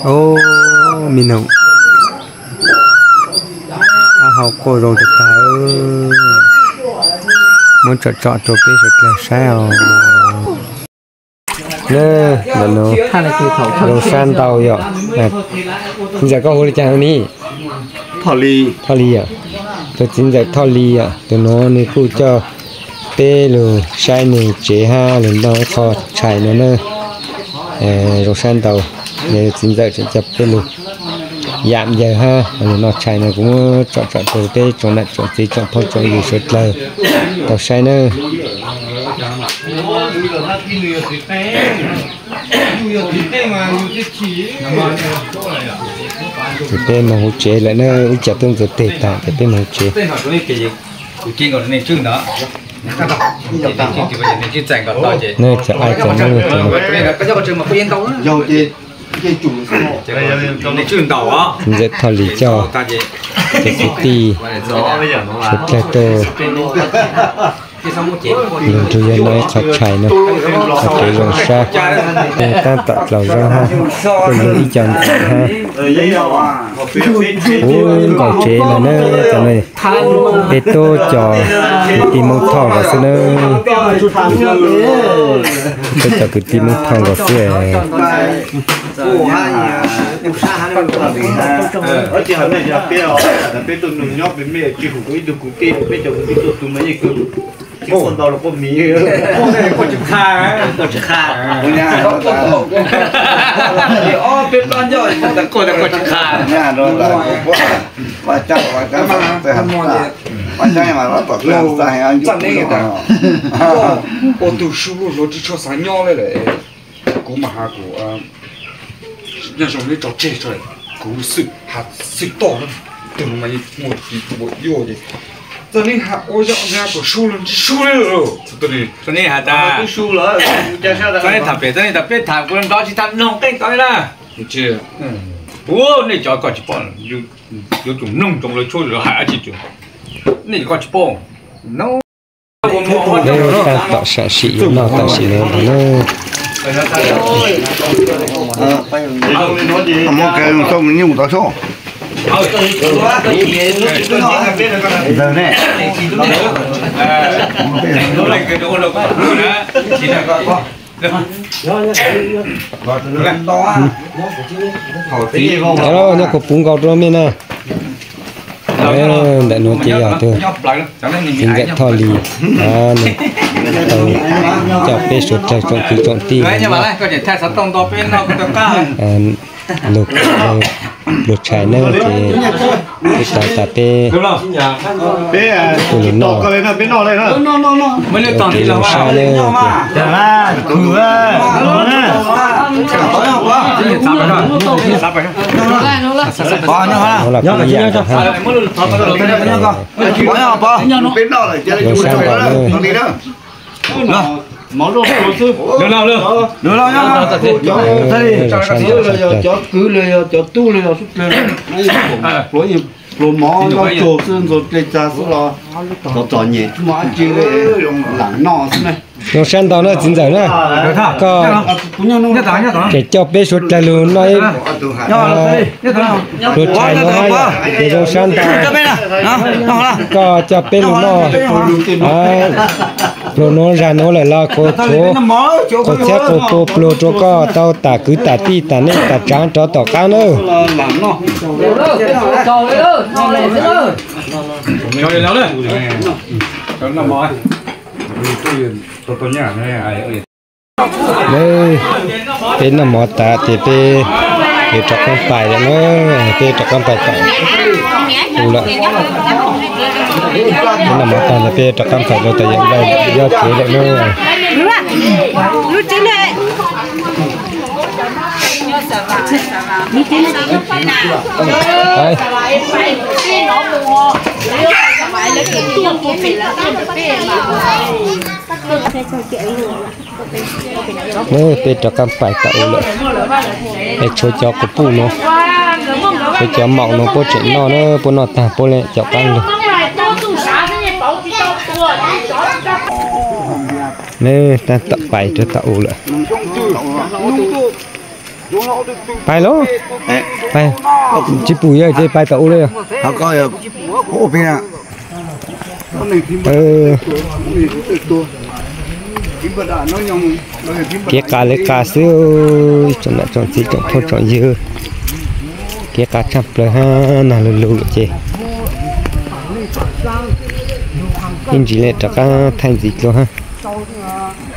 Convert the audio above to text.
Au, me noog, ab hau quaj zoo tag tag, muab tsom tsom rau peb sawv dlawg saib os. Ntawm nuav zoo sab ntau yom. Txiv ntxawm koj hu li cas ni? Thoj Li yom. Tus txiv ntxawm Thoj Li yom, tus nuav nws kuj coj peb lug saib nws tsev hab lug noj ib qho tshais no na. Zoo sab ntau, txiv ntxawm tseem coj peb lug yam yawg hab lug noj tshais no, kuv muab tsom tsom rau peb tsoom nam tsoom txiv tsoom phooj tsoom ywg sawv dlawg tau saib nawb. Ces peb moog huv tsev lawm na, ib co tub ntxuav teg taag ces peb moog huv tsev. Ntxawm Thoj Lis coj cov kwv tij sawv dlawg tuaj lug nrug yawg noj ib qho tshais no, qhov tsev zoo sab, taab tom dlaus zaub hab, tuaj lug ib co ntxawm hab. Ub, nkaum tsev lawm na, cov no peb tub cov kwv tij Moob Thoj nkaus xwb na. Peb cov kwv tij Moob Thoj nkaus xwb. Ua tug sub luag tsi tshua xaav nyob le lawm. Kuv mas has kuv nyob zoo neb tso tseg tso, kuv xwm has xwm toj na, tug no mas yeej muaj tis npaum yuj ces txawm neb has ua zaj neb has kom sub los tsi sub li lawm. Txawm neb tham pem, txawm neb tham peb tham kuv nrov tsi tham noog qeej tau li na. Ua nej cov koj tsis paub, yuav tsum noog tsoom lawv tshuab lawv hais dab tsi tsuas nej cov koj tsis paub. Peb taab tom sam sim yuav noj tam sim no ntag na. Ntawd ne. Nyob kuv puv nkaus rau mej na. Ntawm nuav ces yog tug txiv ntxawm Thoj Lis, nws tau coj peb suav dlawg tsoom kwv tsoom tij lug, lug tshais nawb ces peb tau tas peb kuj lug noj. Peb zoo sab nawb. Los peb ib yam nkaus hab. Zoo sab ntau nawb. Zoo sab ntau. Pluas mov noj tsuag xwb, ntxuag dle tsa xwb los txom txom nyem tsis muaj dab tsi li, lam noj xwb ne. Zoo sab ntau na txiv ntxawm na, koj tseem coj peb suav dlawg lug noj ib pluas tshais no hab, ces zoo sab ntau. Koj coj peb lug noj pluas nuav zag nuav lawm los kuv tshuav qaug txhiab qaug pua pluas rua koj tau tas kwv tas tij tas neej tas tsaav rov tom qaab nawb. Peb noj mov tas ces peb yuav rov qaab pais lawm na, peb rov qaab pais tom u lawm. Peb noj mov tas ces peb rov qaab pais rau tom yawm nplaj yob tsev lawm na. Peb rov qaab pais tom u lawm. Es tshuav cov quas puj nuav, tshuav cov maum nuav puab tseem noj na, puab noj taag puab le caum qaab lug. Neb taab tom pais rau tom u lawm. Pais lauj, pais, tsis pum yog ces pais tom ub li. Kev qas li qas xwb, tsoom niam tsoom txiv tsoom phooj tsoom ywg, kev qas tshaj plaws hab nag lug lug lawm ces ib ntsis le rov qab thaij ntxiv dlua hab.